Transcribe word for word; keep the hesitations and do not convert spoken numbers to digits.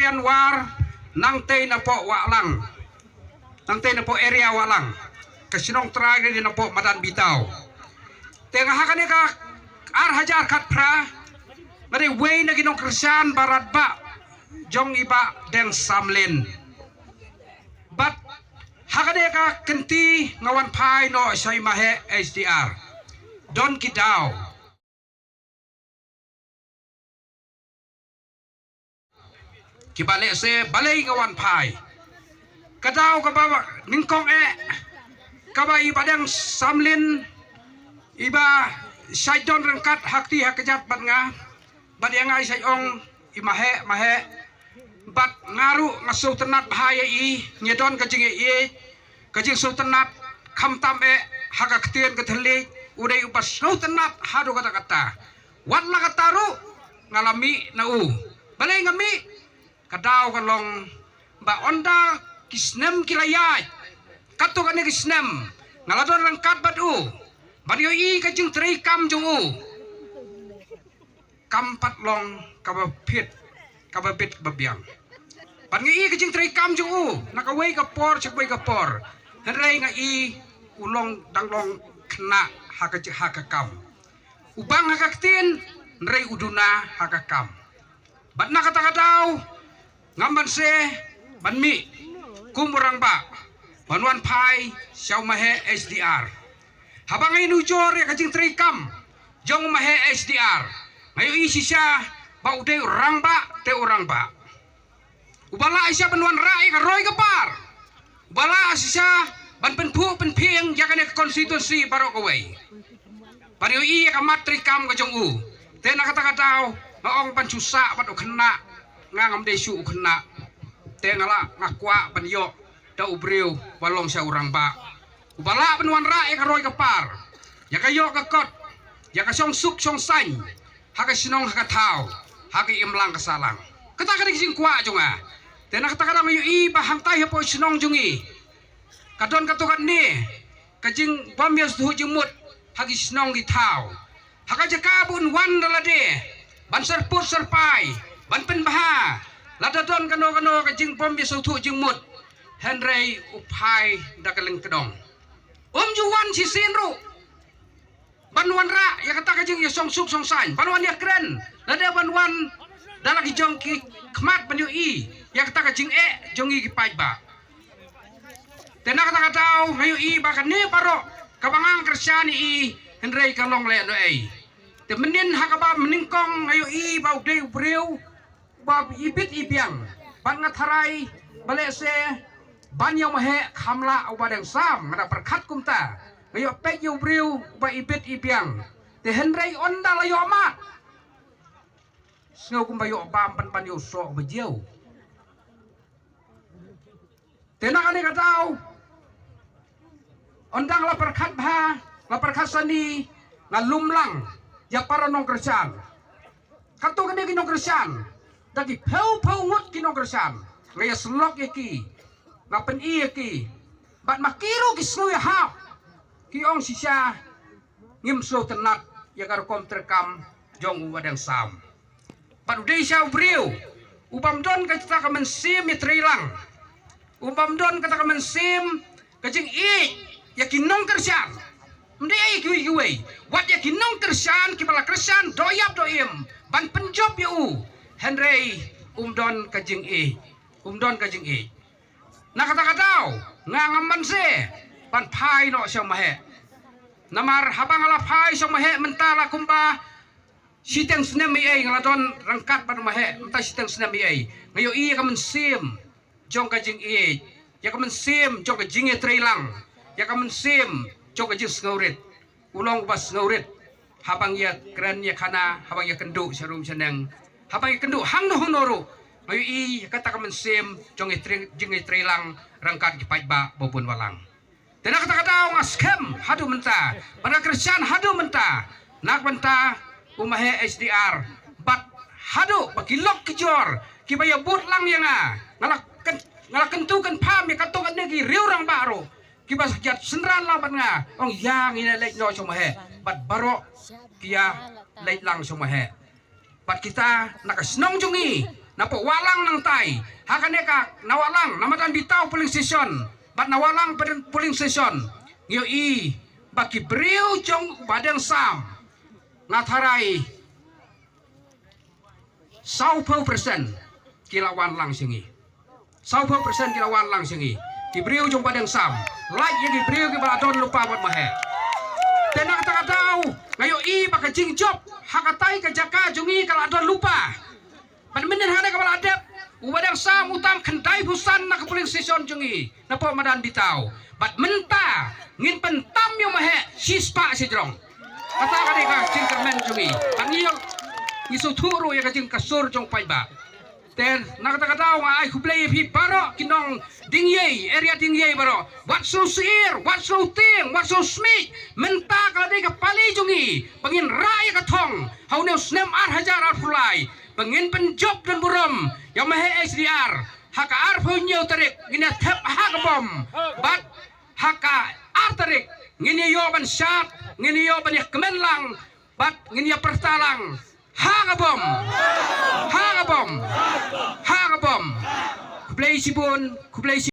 Anwar, nangtei napoh Wahlang. Nangtei napoh area Wahlang. Ka shnong trai ka dei napoh Madan Bitaw. Te nga ha kane ka ar hajar khatphra, nga dei wei na ki nongkyrshan ba radbah jong i Bah Deng Samlin. Bad ha kane ka kynti nga wan phai noh sha i Maheh H D R. Don ki daw kiba lehse balei nga wan phai. Ka daw kaba nyngkong eh, kaba i Bah Deng Samlin iba shait don ryngkat ha kti ha kjat bad nga, bad ïa nga i shait ong i Maheh, Maheh. Bad nga ruh nga sngewtynnat bha ïa i, ngi don ka jingïeit, ka jingsngewtynnat, khamtam eh ha ka ktien ka thylliej, u dei uba sngewtynnat haduh katta katta. Wat la katta ruh nga la mih na u. Balei nga mih? Ka daw ka long ba ynda ki snem ki la ïaid, katto katne ki snem nga la don ryngkat bad u, bad ïohi ka jingtrei kam jong u. Kam pat long kaba bit, kaba bit kaba biang. Bad nga i ka jingtrei kam jong u na kawei ka por sha kawei ka por. Hynrei nga i u long, dang long khynnah ha ka, ha ka kam. U bang ha ka ktien, hynrei u duna ha ka kam. Bad na kata ka daw ngam banse ban mih kum u rangbah ban wan phai sha u Maheh H D R. Haba nga ïanujor ïa ka jingtrei kam jong u Maheh H D R, nga ïohi shisha ba u dei u rangbah te u rangbah uba lah shisha ban wanrah ïa ka roi ka par, uba lah shisha ban pynphuh pynphieng ïa kane ka constituency baroh kawei. Ban ïohi ïa ka mat treikam ka jong u. Te na kata ka daw nga ong ban shu sah bad u khynnah, nga ngam dei shuh u khynnah. Te nga lah, nga kwah ban ïoh da u briew ba long shisha u rangbah, uba lah ban wanrah ïa ka roi ka par, ïa ka ïoh ka kot, ïa ka shong suk shong saiñ ha ka shnong ha ka thaw, ha ka imlang ka sahlang. Kata ka dei ka jingkwah jong nga. Te na kata ka daw nga ïohi ba hangtai hapoh shnong jong ngi ka don katto katne ka jingbym ïasngewthuh jingmut ha ki shnong ki thaw. Ha ka jaka ba un wan da lade ban syrpud syrpai, ban pynbha, lada don kano kano ka jingbym ïasngewthuh jingmut, hynrei u phai da ka lyngkdong. Um ju wan shisien ruh ban wanrah ïa kata ka jingïashong suk shong saiñ, ban wan ïakren, lada ban wan da la ki jong ki khmat ban ïohi ïa kata ka jingeh jong ngi ki paidbah. Te na kata ka daw nga ïohi ba kane baroh kaba nga kyrshan ïa i, hynrei ka long lehnohei. Te mynnin ha kaba mynnyngkong nga ïohi ba u dei u briew ba ibit ibiang. Bad nga tharai ba lehse ban ïa u Maheh kham lah u Bah Deng Sam, nga da pyrkhat kumta. Nga ïoh peit ïa u briew ba ibit ibiang. Te hynrei ynda la ïoh mad, sngew kumba ïoh bam pynban ïa u soh ba jiaw. Te na kane ka daw ynda nga la pyrkhat bha, la pyrkhat sani, nga lum lang ïa para nongkyrshan. Katto katne ki nongkyrshan, da ki phew phew ngut ki nongkyrshan, nga ïasyllok ïa ki, nga pyni ïa ki. Bad ma ki ruh ki sngew ïahap, ki ong shisha ngim sngewtynnat ïa ka rukom treikam jong u Bah Deng Sam. Bad u dei shisha u briew u bym don kata ka mynsiem ïatreilang, u bym don kata ka mynsiem ka jingïeit ïa ki nongkyrshan. Ym dei ïa kiwei kiwei, wat ïa ki nongkyrshan kiba la kyrshan doh ïap doh im ban pynjop ïa u, hynrei um don ka jingïeit, um don ka jingïeit. Na kata ka daw nga ngam banse ban phai noh sha u Maheh. Namar haba nga la phai sha u Maheh mynta la kumba shiteng snem eiei nga la don ryngkat bad u Maheh, mynta shiteng snem eiei. Nga ïohi ïa ka mynsiem jong ka jingïeit, ïa ka mynsiem jong ka jingïatreilang, ïa ka mynsiem jong ka jingsngewrit. U long uba sngewrit haba ngi ïakren ïakhana, haba ngi ïakynduh sha rum sha neng, haba ngi ïakynduh hangno hangno ruh. Nga ïohi kata ka mynsiem jong i trei, jingïatreilang ryngkat ki paidbah ba bun balang. Te na kata ka daw nga skhem haduh mynta, bad nga kyrshan haduh mynta na ka bynta u Maheh H D R. Bad haduh ba ki lok ki jor kiba ïabud lang ïa nga, nga la kyn-, nga la kyntu kynpham ïa katto katne ki riew rangbah ruh kiba ïa synran lang bad nga, ong ïa ngi ïa leit noh sha u Maheh. Bad baroh ki ïa leit lang sha u Maheh. Bad kita na ka shnong jong ngi Na pdeng Wahlang nangtai, ha kane ka na Wahlang, na madan Bitaw polling station bad na Wahlang polling station, ngi ïohi ba ki briew jong u Bah Deng Sam, nga tharai sawphew percent ki la wan lang sha ngi. Sawphew percent ki la wan lang sha ngi. Ki briew jong Bah Deng Sam, lait ïa ki briew kiba la don lypa bad maheh. Te na kata ka daw nga ïohi ba ka jingjop ha katai ka jaka jong ngi ka la don lypa. Bad mynhynnin hangne kaba la dep, u Bah Deng Sam u tam khyndai phew san na ka polling station jong ngi na pdeng madan Bitaw. Bad mynta ngin pyntam ïa u maheh shispah shajrong. Kata ka dei ka jingkyrmen jong ngi. Bad ngi ïoh, ngi sngewthuh ruh ïa ka jingkyrmen jong paidbah. Te na kata ka daw nga ai khublei ïa phi baroh ki nong Dingiei, area Dingiei baroh. Wat sngewsyier, wat sngewtieng, wat sngewsmiej. Mynta ka la dei ka pali jong ngi ba ngin rah ïa ka thong ha une u snem ar hajar arphew lai, ba ngin pynjop donburom ïa u maheh H D R. Ha ka arphew hynñiew tarik ngin ïa thep ha ka bom. Bad ha ka ar tarik ngin ïa ïoh ban shad, ngin ïa ïoh ban ïa kmen lang bad ngin ïa pyrta lang ha ka bom. Ha ka bom. Ha ka bom. Khublei shibun, khublei shibun.